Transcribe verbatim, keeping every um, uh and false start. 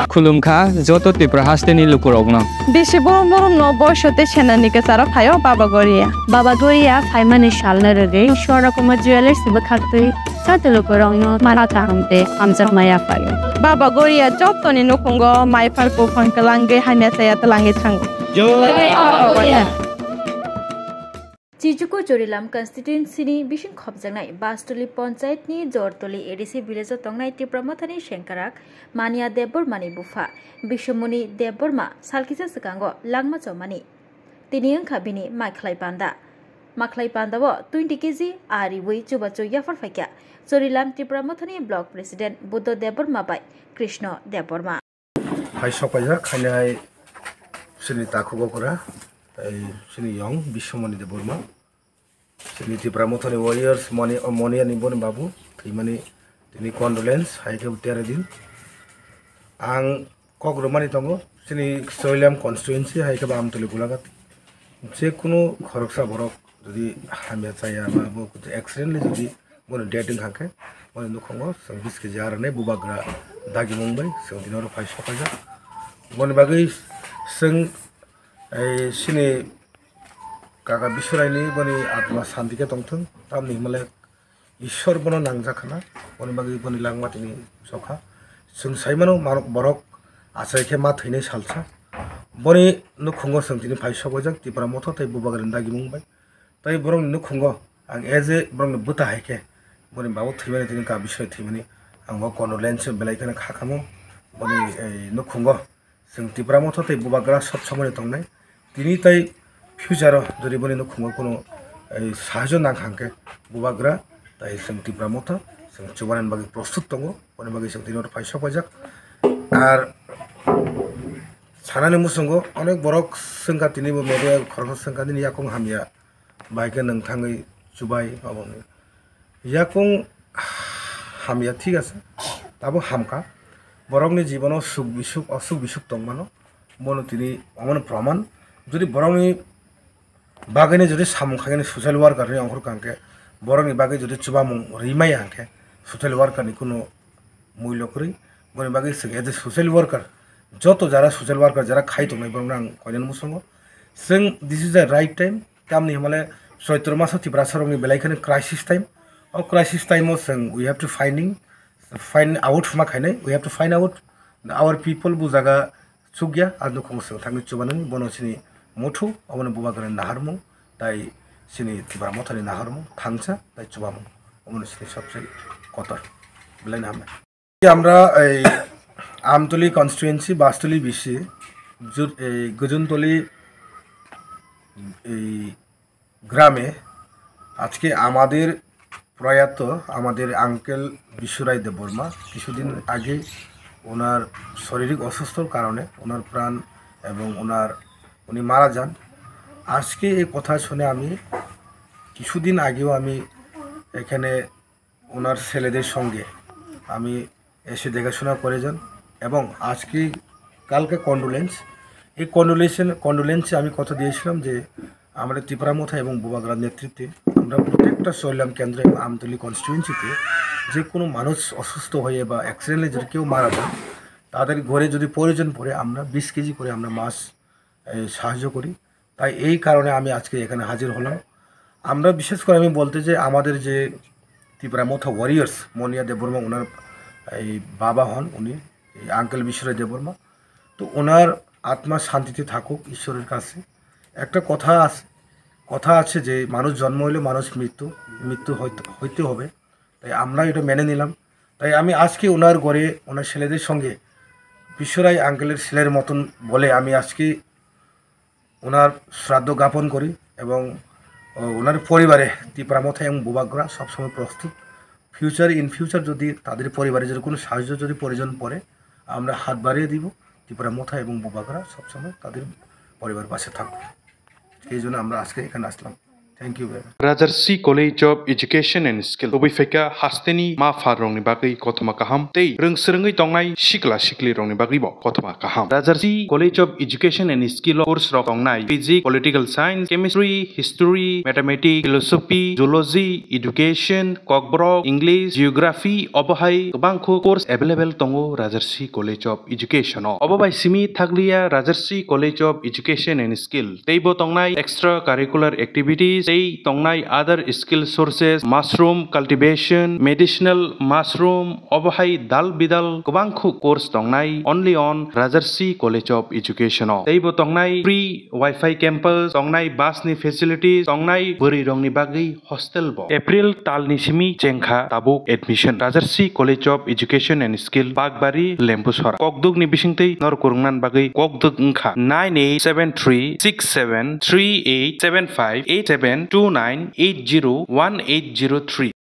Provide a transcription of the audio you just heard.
Khulumkha joto Tripura hasteni lukurokno. Bisi borom borom no boiso tei senani kwcharo phaio Baba Goria. Baba Goria phaimani salno rwgwi Swarna Kumar Jewellers bwkhaktwi joto lukurokno mara kaham tei hamjakma yaphaio. Baba Goria jotoni nukhungo maiphar buphang kwlangwi hamya chaya twlangwi thango. Jai Baba Goria. Chichuku Chorilam constituency ni bising khopjaknai Bastuli Panchayat ni Jortoli A D C village o tongnai Tipra Mothani Sengkarak Mania Debbarma ni bupha Biswamoni Debbarma salkisa swkango langma chomani. Tini wngkha bini makhlai panda. Makhlai panda o twenty K G a riwi chubachu yaphar phaikha Chorilam Tipra Mothani block president Buddha Debbarma bai Krishna Debbarma. Hai sok paijak, hainai chini takhuk okra, tei chini yong Biswamoni Debbarma. Chini Tipra Mothani warriors, Moni-, Moniya ni boni babu, thwimani tini condolence, hai khe tero din. Ang kok rwmani tongo, chini Chorilam constituency, hai khe ba Amtoli Gulagat. Je kunu khoroksa borok jodi hamya chaya ba bo accidentally jodi bono dead wngkha khe, boni nukhango chwng bis kg a rwnai bubagra dagimung bai chwng tini oro phai sokaijak. Boni bagwi chwng, ei, chini kaka Biswaraini boni atma santi khe tongthwng, tamni hwnmale Ishwar bono nangjak khna, boni bagwi boni langma tini sokha. Chwng saimano, manuk borok achai khe ma thwinai salsa. Boni nukhungo chwng tini phai sokaijak Tipra Motha tei bubagrani dagimung bai. Tei borokni nukhungo ang as a borokni bwta hai khe boni babu thwimani tini ka Biswai thwimani ang bo condolence belai kheno kha kamo. Boni, ei, nukhungo chwng Tipra Motha tei bubagra sob somoi tongnai. Tini tei future o jodi boni nukhungo kuno, ei, sahajyo nang kha hwnkhe bubagra tei chwng Tipra Motha chwng chubanani bagwi prostut tongo. Boni bagwi chwng tini oro phai sokaijak. Ar sanani muchungo onek borok swngkha tini bo media khoroksa swngkha nini yakung hamya. Bai khe nwng thangwi chubai obo wngwi. Yakung hamya thik ase, tabuk hamkha. Borokni jibono suk bisuk, osuk bisuk tongmano, bono tini omono proman. Jodi borokni bagwino jodi samung khaikhe social worker ni ongkhor kha hwnkhe, borokni bagwi jodi chubamung rimaya hwnkhe social worker ni kunu muilo kwrwi. Boni bagwi chwng as a social worker, joto jara social worker jara khai tongnai borokno ang koinani muchungo. Chwng, this is the right time. Tamni hwnmale Choitro maso Tiprasa rokni belai kheno crisis time. O crisis time o chwng we have to finding, find out ma khainai, we have to find out our people bu jaga chukya, a nukhung chwng thangwi chubanani bono chini muthu, obono bubagrani naharmung, tai chini Tipra Mothani naharmung, thangsa, tai chubamung, obono chini sabse kotor. Belai no hambai. আমরা এই আমতলি কনস্টিটুয়েন্সি বাসতলি বিসি জু-, এই গজনতলি এই গ্রামে আজকে আমাদের প্রয়াত আমাদের আঙ্কেল বিশ্বরায় দেববর্মা কিছুদিন আগে ওনার শারীরিক অসুস্থর কারণে ওনার প্রাণ এবং ওনার, উনি মারা যান। আজকে এই কথা শুনে আমি কিছুদিন আগেও আমি এখানে ওনার ছেলেদের সঙ্গে আমি এসে দেখাশোনা করে যান এবং আজকে কালকে কন্ডোলেন্স, এই কন্ডোলেশন, কন্ডোলেন্সে আমি কথা দিয়েছিলাম যে আমরা তিপ্রা মথা এবং বুবাগ্রার নেতৃত্বে আমরা প্রত্যেকটা চৈলাম কেন্দ্র এবং আমতলী কনস্টিটুয়েন্সিতে যে কোনো মানুষ অসুস্থ হয়ে বা অ্যাক্সিডেন্টলি যদি কেউ মারা যান, তাদের ঘরে যদি প্রয়োজন পড়ে আমরা বিশ কেজি করে আমরা মাছ, এই, সাহায্য করি। তাই এই কারণে আমি আজকে এখানে হাজির হলাম। আমরা বিশেষ করে আমি বলতে চাই আমাদের যে তিপ্রা মথা ওয়ারিয়ার্স মনিয়া দেববর্মা ওনার এই বাবা হন, উনি এই আঙ্কেল বিশ্বরায় দেববর্মা। তো ওনার আত্মা শান্তিতে থাকুক ঈশ্বরের কাছে। একটা কথা আছে, কথা আছে যে মানুষ জন্ম হইলে মানুষ মৃত্যু, মৃত্যু হইতে, হইতে হবে। তাই আমরা এটা মেনে নিলাম। তাই আমি আজকে ওনার ঘরে ওনার ছেলেদের সঙ্গে বিশ্বরায় আঙ্কেলের ছেলের মতন বলে আমি আজকে ওনার শ্রাদ্ধ জ্ঞাপন করি এবং, ও, ওনার পরিবারে তিপ্রা মথা এবং বুবাগ্রা সবসময় প্রস্তুত। ফিউচার, ইন ফিউচার যদি তাদের পরিবারে যদি কোনো সাহায্য যদি প্রয়োজন পড়ে, আমরা হাত বাড়িয়ে দিব। তিপ্রা মথা এবং বুবাগ্রা সবসময় তাদের পরিবার পাশে থাকবে। এই জন্য আমরা আজকে এখানে আসলাম। Thank you very much. Rajarsi College of Education and Skill tubui phaikha hasteni ma pharrokni bagwi kothoma kaham tei rwngswrwngwi tongnai sikla siklirokni bagwibo kothoma kaham. Rajarsi College of Education and Skill o course rok tongnai Physics, Political Science, Chemistry, History, Mathematics, Philosophy, Zoology, Education, Kokborok, English, Geography, obo hai kwbangkho course available tongo Rajarsi College of Education o. Obo bai simi thakliya Rajarsi College of Education and Skill teibo tongnai extra curricular activities tei tongnai other skill sources, mushroom cultivation, medicinal mushroom, obo hai dal bidal kwbangkho course tongnai only on Rajarsi College of Education o. Teibo tongnai free Wi-Fi campus, tongnai bus ni facilities, tongnai bwrwi rokni bagwi hostel bo. April talni simi chengkha tabuk admission. Rajarsi College of Education and Skill, Bakbari, Lembusora. Kokduk ni bisingtwi nor kurungnan bagwi kokduk wngkha nine eight seven three six seven three eight seven five eight seven two nine eight zero one eight zero three.